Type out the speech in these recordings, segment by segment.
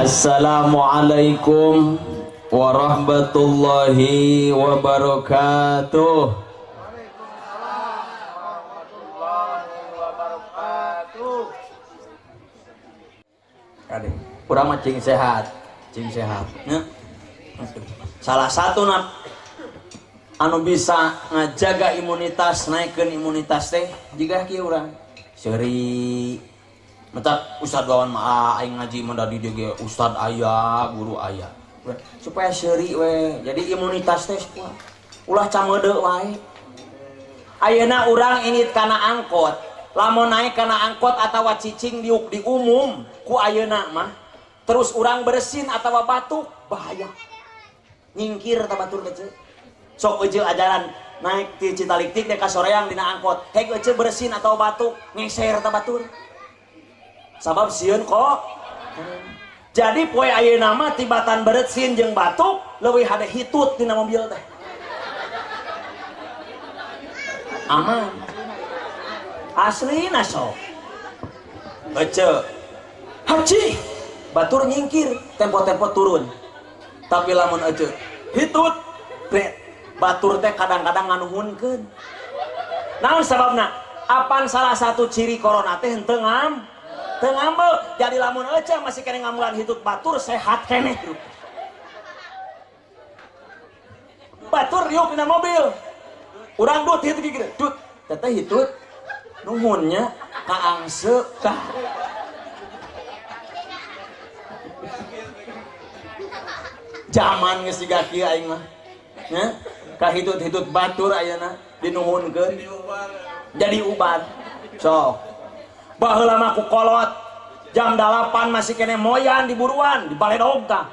Assalamualaikum warahmatullahi wabarakatuh. Waalaikumsalam warahmatullahi wabarakatuh. Kade, urang mah cing sehat, cing sehat. Nya. Salah satu nak anu bisa ngajaga imunitas, naikkeun imunitas teh jiga kieu urang. Seuri. Matak Ustad Wawan mah aing ngaji mah da di dieu ge ustad aya, guru aya. Supaya seuri we. Jadi imunitas teh kuat. Ulah cameudeu wae. Ayeuna urang indit kana angkot. Lamun naik kana angkot atawa cicing diuk di umum ku ayeuna mah terus urang bersin atawa batuk bahaya. Nyingkir ta batur teh. Sok euceu ajaran naik ti Citaliktik dek ka Soreang dina angkot. Hek euceu bersin atawa batuk ngeser ta batur. Sabab sieun kok. Jadi poe ayeuna mah tibatan bersin jeung batuk leuwih hade hitut dina mobil teh. Aman. Aslina sok. Ece. Haji. Batur nyingkir, tempo-tempo turun. Tapi lamun ece hitut, bret. Batur teh kadang-kadang nganuhunkeun. Naon sababna? Apan salah satu ciri corona teh henteu ngam. Teu ngambeu. Jadi lamun ece masih keneh ngambelan hitut batur sehat keneh. Batur riuk dina mobil. Urang dut hitut gigir, dut. Teteh hitut nuhunnya kaangse ka. Zaman geus siga kieu aing mah. Nya, ka hitut-hitut batur ayeuna dinuhunkeun. Jadi ubar. Sok. Baheula mah ku kolot jam 8 masih keneh moyan di buruan di baledog tah.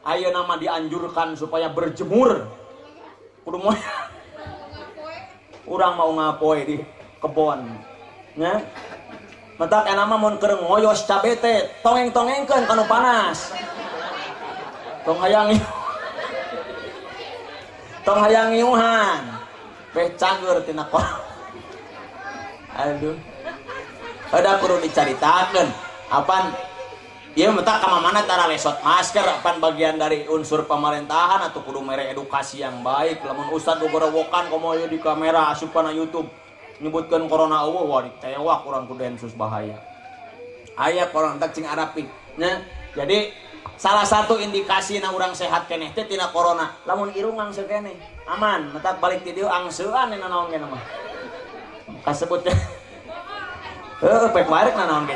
Ayeuna mah dianjurkan supaya berjemur. Kudu moyan. Urang mau ngapoe di kebon. Nya. Matak enak mah mun keur ngoyos cabe teh tongeng-tongengkeun kanu panas. Tong hayang tong hayang ngiuhan. Beh cager tina kor. Aduh. Ada kudu dicaritakeun. Apan ieu mah ka mana tara lesot masker apan bagian dari unsur pemerintahan atau kudu mere edukasi yang baik. Lamun ustad gogorowokan komo ieu di kamera asup kana YouTube nyebutkeun corona eueuh wah ditewak urang ku densus bahaya. Aya corona teh cing arapik nya. Jadi salah satu indikasi na urang sehat keneh teh tina corona. Lamun irung angse keneh aman, matak balik ti dieu angsean naon ge mah. Kasebut teh. Heuh, pek warek nanaon ge.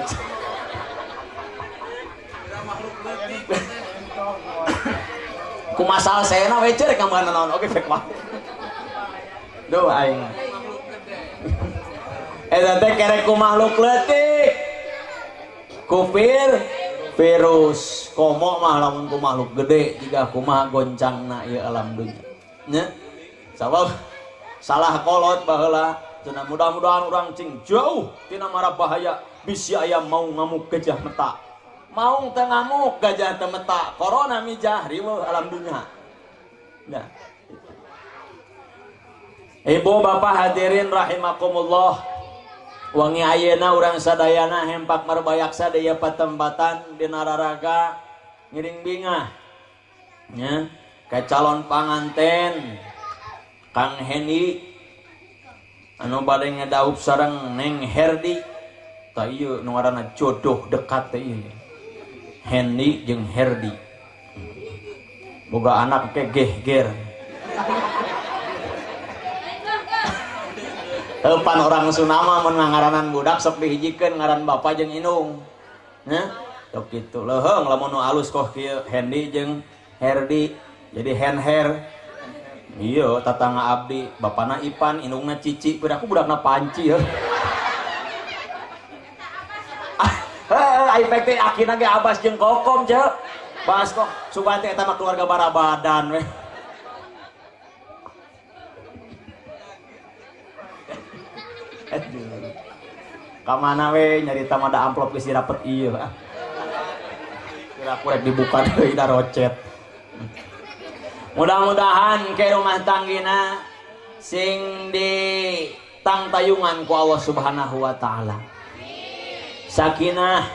Kumasal sena we rek ngambean nanaon oge pek warek. Duh aing. Eta teh kerek ku makhluk leutik. Kupir virus komo mah lamun ku makhluk gede jiga kumaha goncangna ieu alam dunya. Nya. Sabab salah kolot baheula. Cenah mudah-mudahan urang cing jauh tina mara bahaya bisi aya mau ngamuk gajah meta. Maung teu ngamuk gajah teu meta, corona mijah riweuh alam dunya. Nah. Ibu bapak hadirin rahimakumullah. Wangi ayeuna urang sadayana hempak marbayaksa deui patempatan dina raraga ngiring bingah. Nya, ka calon panganten Kang Hendi anu bade ngedaup sareng Neng Herdi. Tah ieu nu ngaranna jodoh dekat teh ieu. Hendi jeung Herdi. Boga anak ke gehger. Pan orang Sunda mun ngangaranan budak sok dihijikeun ngaran bapa jeung indung. Nya, sok kitu. Leuheung lamun nu alus koh kieu Hendi jeung Herdi. Jadi hen-her. Iya, tatangga abdi, bapana Ipan, indungna Cici, budak aku budakna Panci heuh. Heuh, ai pek teh akina ge Abas jeung Kokom, Ceu. Bas kok sugan teh eta mah keluarga barabadan we. Aduh. Ka mana we nyarita mah da amplop geus dirapet ieu ah. Kira aku rek dibuka deui da rocet. Mudah-mudahan ke rumah tanggina sing di tangtayungan ku Allah Subhanahu wa taala. Sakinah,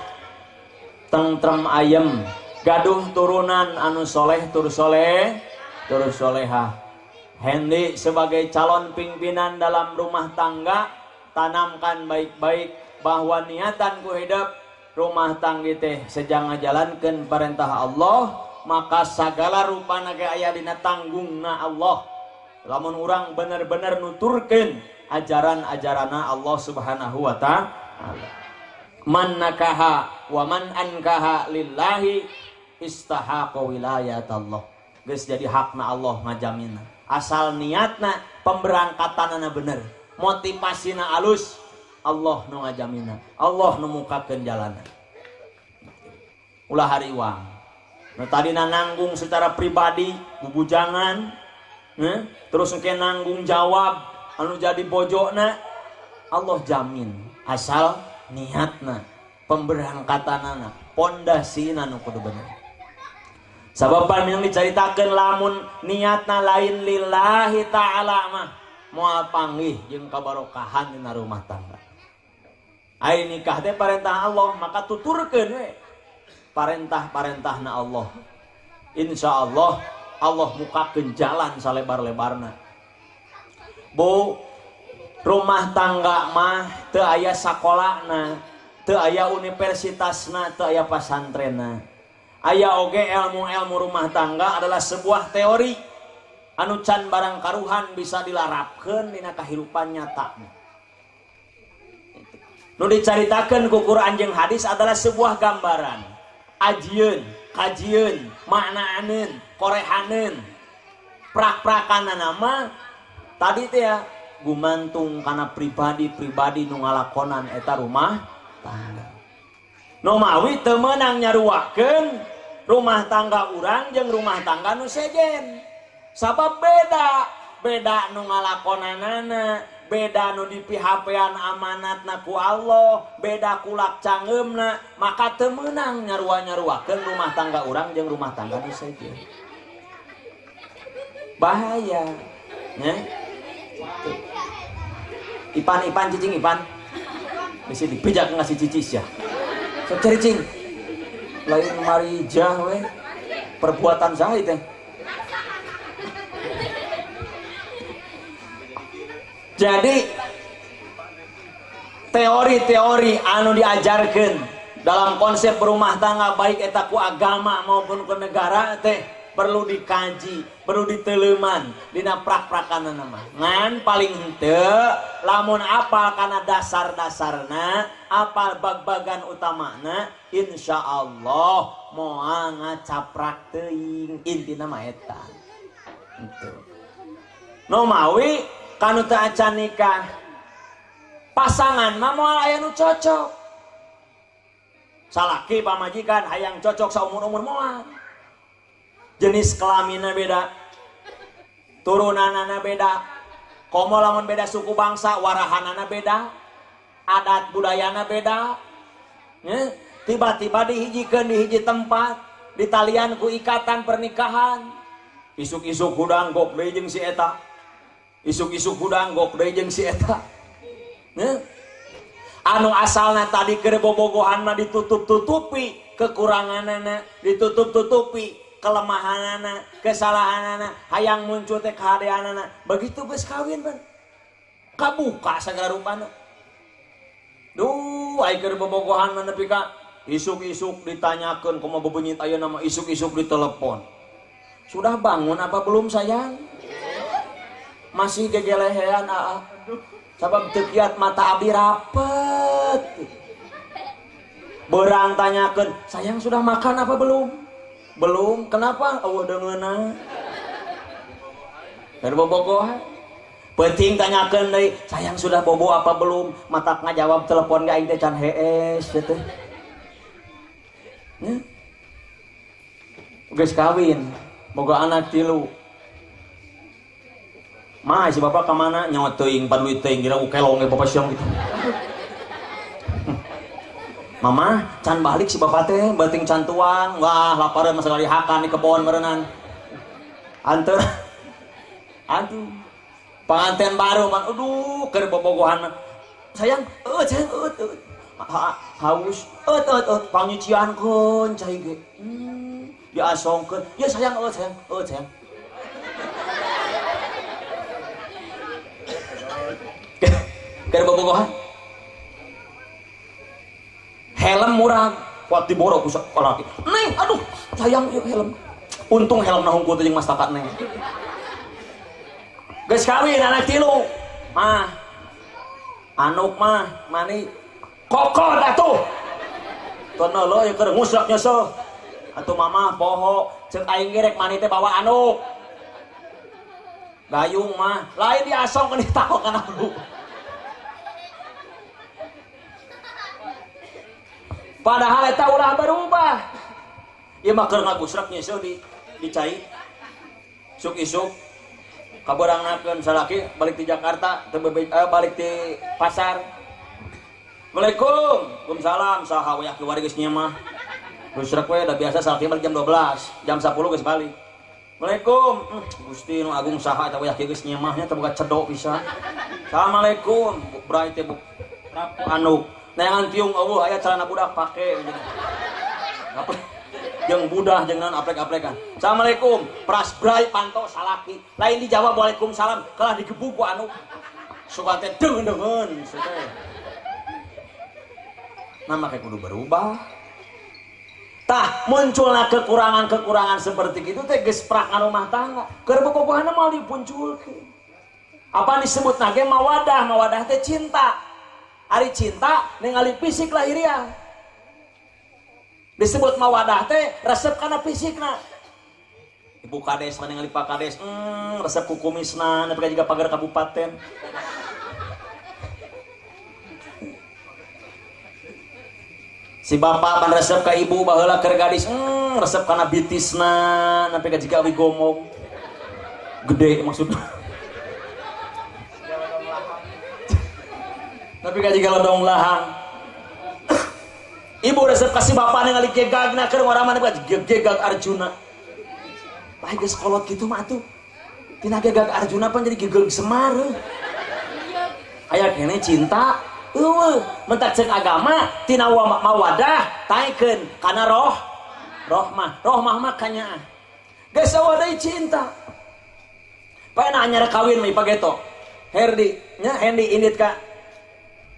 tentrem ayem, Gaduh turunan anu soleh tur soleh tur solehah. Hendi sebagai calon pimpinan dalam rumah tangga, tanamkan baik-baik bahwa niatan ku hidup rumah tangga teh sejang ngajalankeun perintah Allah, maka sagala rupana ge aya dina tanggungna Allah. Lamun urang bener-bener nuturkeun ajaran-ajaranna Allah Subhanahu wa ta'ala. Man nakaha wa man ankaha lillahi istahaqa wilayatallah. Geus jadi hakna Allah ngajamina. Asal niatna pemberangkatanana bener, motivasina alus, Allah nu ngajamina, Allah nu mukakeun jalana. Ulah hariwang. Nu tadina nanggung secara pribadi bubujangan, terus engke nanggung jawab anu jadi bojona, Allah jamin asal niatna, pemberangkatanana, pondasina nu kudu bener. Sabab minang dicaritakeun lamun niatna lain lillahi ta'ala mah moal panggih jeung kabarokahan dina rumah tangga. Ai nikah teh parentah Allah, maka tuturkeun we parentah-parentahna Allah. Insyaallah Allah mukakeun jalan salebar-lebarna. Bu, rumah tangga mah teu aya sakolana, teu aya universitasna, teu aya pasantrenna. Aya oge ilmu-ilmu rumah tangga adalah sebuah teori anu can barang karuhan bisa dilarapkeun dina kahirupan nyata. Nu dicaritakeun ku Quran jeung hadis adalah sebuah gambaran. Ajieun, kajieun, maknaaneun, korehaneun, prak-prakanana mah tadi teh ya gumantung kana pribadi-pribadi nu ngalakonan eta rumah tangga. Nu mawi teu meunang nyaruakeun rumah tangga urang jeung rumah tangga nu sejen. Sabab beda, beda nu ngalakonanana, beda nu dipihapean amanatna ku Allah, beda kulak cangeumna, maka teu meunang nyarua-nyaruakeun rumah tangga urang jeung rumah tangga nu sejen. Bahaya, nya. Ipan, Ipan cicing Ipan. Bisi dipijak ngasih cicis ya. Sok cari cing. Lain marijah we. Perbuatan saha teh. Jadi teori-teori anu diajarkeun dalam konsep berumah tangga baik eta ku agama maupun ku negara teh perlu dikaji, perlu diteleman dina prak-prakanana mah. Ngan paling henteu lamun apal kana dasar-dasarna, apal bag-bagan utamana, insyaallah moal ngacaprak teuing, intina mah eta. Henteu. Nu mawi kanu teu acan nikah, pasangan mah moal aya nu cocok. Salaki pamajikan hayang cocok saumur-umur moal. Jenis kelaminna beda, turunanana beda, komo lamun beda suku bangsa, warahanana beda, adat budayana beda. Tiba-tiba dihijikeun di hiji tempat, ditalian ku ikatan pernikahan. Isuk-isuk hudang gok deui jeung si eta. Isuk-isuk hudang gok deui jeung si eta. Anu asalna tadi keur bobogohan mah ditutup-tutupi kekuranganana, ditutup-tutupi kelemahanana, kesalahanana, hayang muncul teh kahadeanana. Begitu geus kawin ban, kabuka sagala rupana. Duh, ai keur bobogohan mah nepi ka isuk-isuk ditanyakeun kumaha bebenyit ayeuna mah, isuk-isuk ditelepon. Sudah bangun apa belum sayang? Masih gegelehean aa. Sabab teu kiat mata abdi rapet. Berang tanyakeun, sayang sudah makan apa belum? Belum, kenapa? Eueuh deungeunna. Keur bobogohan. Penting tanyakeun deui, sayang sudah bobo apa belum? Matak ngajawab telepon ge aing teh can hees teh. Nya. Geus kawin, boga anak 3. Mah si bapak ka mana? Nyawa teuing, paduit teuing, kira kelong ge bapak siang gitu. Mama, can balik si bapak teh, beuting can tuang. Wah, lapareun masa kali hakan di kebon meureunan. Anteur. Aduh. Panganten baru man, aduh keur bobogohan. Sayang, sayang, haus, pangnyuciankeun cai ge. Diasongkeun, "Ya sayang, oh sayang, oh sayang." Keur bobogohan. Helm murah, kuat diboro ku salaki. Neng, aduh, sayang ieu helm. Untung helm na hungkul teh jeung mastaka neng. Geus kawin anak tilu. Mah. Anuk mah mani kokod atuh. Tono lo ya keur ngusrak nyeuseuk. Atuh mama poho, ceuk aing ge rek mani teh bawa anuk. Gayung mah, lain diasong keun ditakok kana hulu. Padahal eta ulah berubah. Ieu mah keur ngagusrak nyeuseuk di cai. Isuk-isuk kaborangnakeun salaki balik ti Jakarta, teu balik ti pasar. Assalamualaikum. Waalaikumsalam. Saha we aki wari geus nyemah. Gusrek we da biasa salaki balik jam 12, jam 10 geus balik. Assalamualaikum. Gusti nu agung saha eta we aki geus nyemahnya teu boga cedok pisan. Assalamualaikum. Brai teh rapu anuk. Neangan tiung eueuh aya celana budak pake. Apa? Jeung budah jeung naon aplek-aplekan. Assalamualaikum. Pras brai panto salaki. Lain dijawab waalaikumsalam, kalah digebuk ku anuk. Sugan teh deungeun teh. Nah make kudu berubah. Tah munculna kekurangan-kekurangan seperti itu teh geus prak rumah tangga. Keur bobogohanna moal dipunculkeun. Apa disebut nage mawadah, mawadah teh cinta. Ari cinta ningali fisik lahiriah. Disebut mawadah teh resep kana fisikna. Ibu kades mah ningali Pak Kades, resep ku kumisna nepi ka jiga pagar kabupaten. Si bapak pan resep ka ibu baheula keur gadis, resep kana bitisna nepi ka jiga awi gomong. Gede maksudna. Nepi ka jiga lodong lahang. Ibu resep kasih bapak ningali gegagna keur ngorama nepi ka gegag Arjuna. Bae geus kolot kitu mah atuh. Tina gegag Arjuna pan jadi gegeg Semar. Aya keneh cinta eueuh mentak ceuk agama tina mawadah taikeun kana roh rohmah rohmah mah kanyaah. Geus eueuh deui cinta. Paena anyar kawin mah ipageto. Herdi nya Hendi indit ka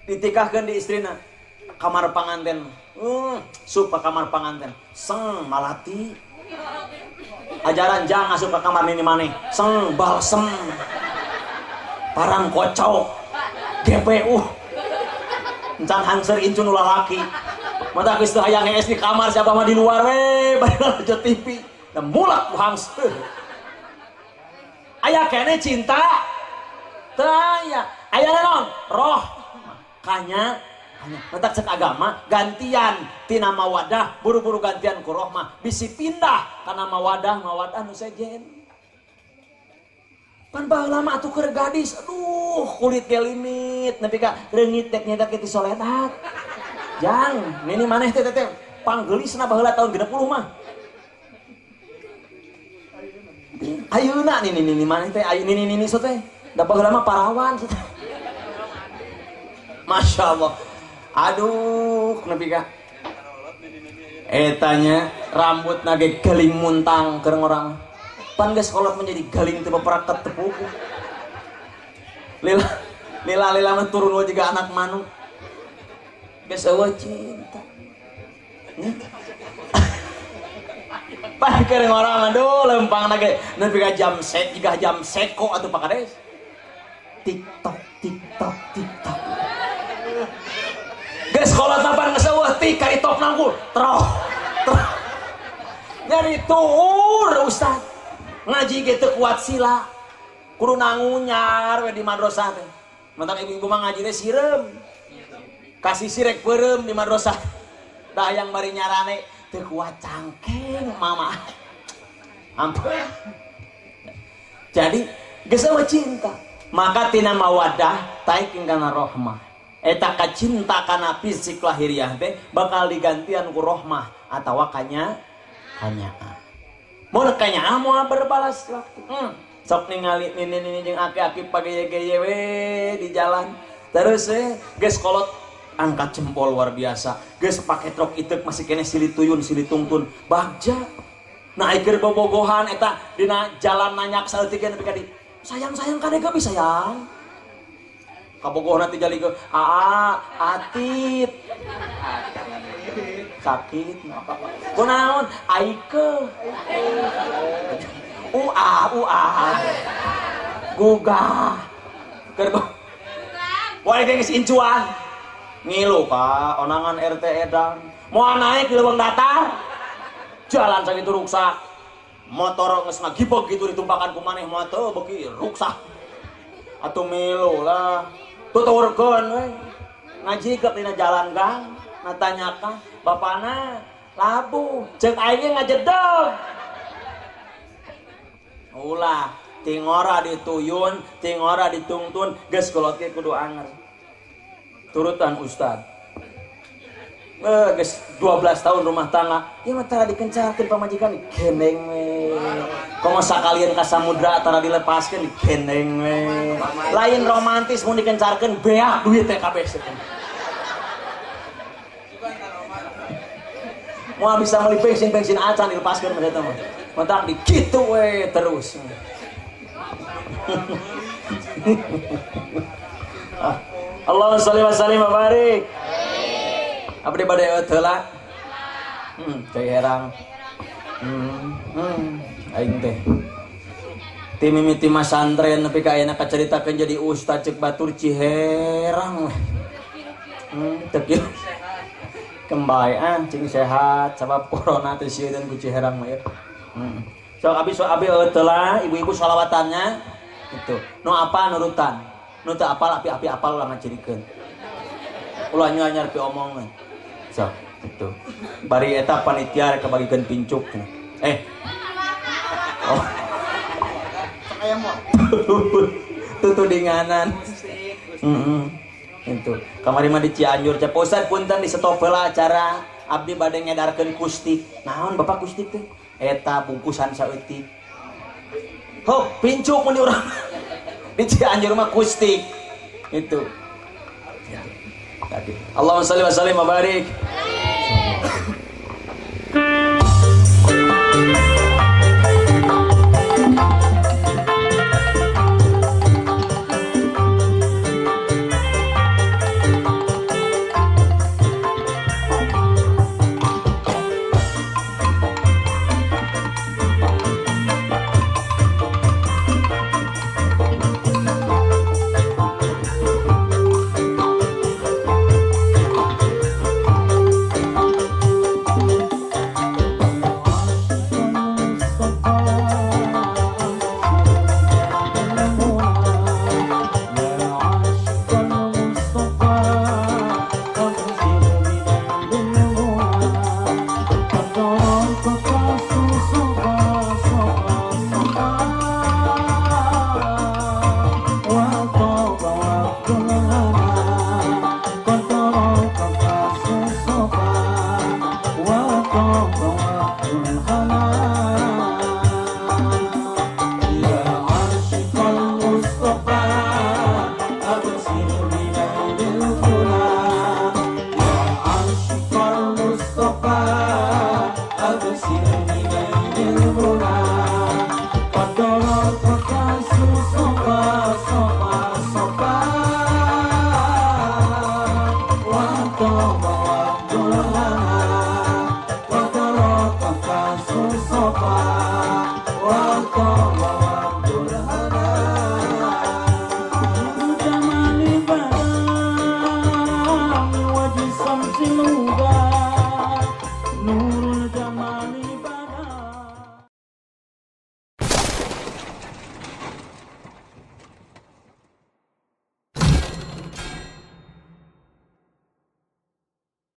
ditikahkeun di istrina kamar panganten. Sup ka kamar panganten. Seng malati. Ajaran jang asup ka kamar nini maneh. Seng balsem. Parang kocok. GPU. Encan hangser incun ulah laki. Mata geus teu hayang hees di kamar siapa mah di luar we bari lanjut TV. Da mulak ku hangser. Aya keneh cinta? Teu aya. Aya naon? Roh. Kanya mentak cek agama gantian tina mawadah buru-buru gantian ku rohmah bisi pindah kana mawadah mawadah nu sejen. Pan baheula mah atuh keur gadis aduh kulit ge limit nepi ka reungit dek nyedak kitu soledat. Jang nini maneh teh teh panggeulisna baheula tahun 60 mah. Ayeuna nini nini maneh teh ayeuna nini nini so teh da baheula mah parawan so teh. Masya Allah. Aduh, nepi ka etanya rambut nage galing muntang keur ngorang. Pan geus kolot menjadi galing teu peperaket teu puguh. Lila lila lila mah turun we jiga anak manuk. Geus eueuh cinta. Pan keur ngorang aduh lempang nage nepi ka jam set jiga jam seko atuh Pak Kades. TikTok TikTok TikTok. Geus kolot mah pan geus eueuh tik ka itop nangkul. Troh. Troh. Nyari tuur ustaz. Ngaji ge teu kuat sila. Kudu nangunyar we di madrasah teh. Mentak ibu-ibu mah ngaji teh sireum. Kasih sirek peureum di madrasah. Da hayang bari nyarane teu kuat cangkeng mama. Ampun. Jadi geus eueuh cinta. Maka tina mawadah taikeun kana rohmah. Eta kacinta kana fisik lahiriah teh bakal digantian ku rohmah atawa kanya kanyaah. Mun kanyaah moal berbalas waktu. Sok ningali nini-nini jeung aki-aki pageye-geye we di jalan. Terus geus kolot angkat jempol luar biasa. Geus pake truk iteuk masih keneh silih tuyun silih tungtun. Bagja. Nah keur bobogohan eta dina jalan nanyak saeutik nepi ka di sayang-sayang kade ge sayang. Kabogohna ti jali ge aa atit. Sakit. Kunaon? Aike. Ua ua. Gugah. Keur wah geus incuan. Ngilu ka onangan RT edan. Moal naik di leuweung datar. Jalan sakitu ruksak. Motor geus ngagibeg gitu ditumpakan ku maneh moal teu beuki ruksak. Atuh milu lah. Tuturkeun we. Ngajigek dina jalan gang, natanyaka bapana labuh, ceuk aing ge ngajedeg. Ulah tingora dituyun, tingora ditungtun, geus kolot ge kudu anger. Turutan ustad. Geus 12 tahun rumah tangga, ieu mah tara dikencarkeun pamajikan digendeng we. Komo sakalian ka samudra tara dilepaskeun digendeng we. Lain romantis mun dikencarkeun beak duit teh kabeh setan. Moal bisa meuli bensin-bensin acan dilepaskeun mah eta mah. Matak di kitu we terus. Allahumma sholli wa sallim wa barik. Abdi bade eueuh heula. Cai herang. Aing teh. Ti mimiti masantren nepi ka ayeuna kacaritakeun jadi ustad ceuk batur Ciherang weh. Teu kieu. Kembali ah cing sehat sabab corona teh sieun ku Ciherang mah ya. Sok abi sok abi eueuh heula ibu-ibu sholawatannya itu. Nu apa nurutan? Nu teu apal api-api apal ulah ngacirikeun. Ulah nyanyar pi omongan. Sok itu. Bari eta panitia rek kabagikeun pincuk cenah. Oh. Tutudinganan. Itu. Kamari mah di Cianjur cek Ustad punten di stop heula acara abdi bade ngedarkeun kustik. Naon Bapak kustik teh? Eta bungkusan saeutik. Hok pincuk mun di urang. Di Cianjur mah kustik. Itu. Tadi. Allahumma sholli wa sallim wa barik.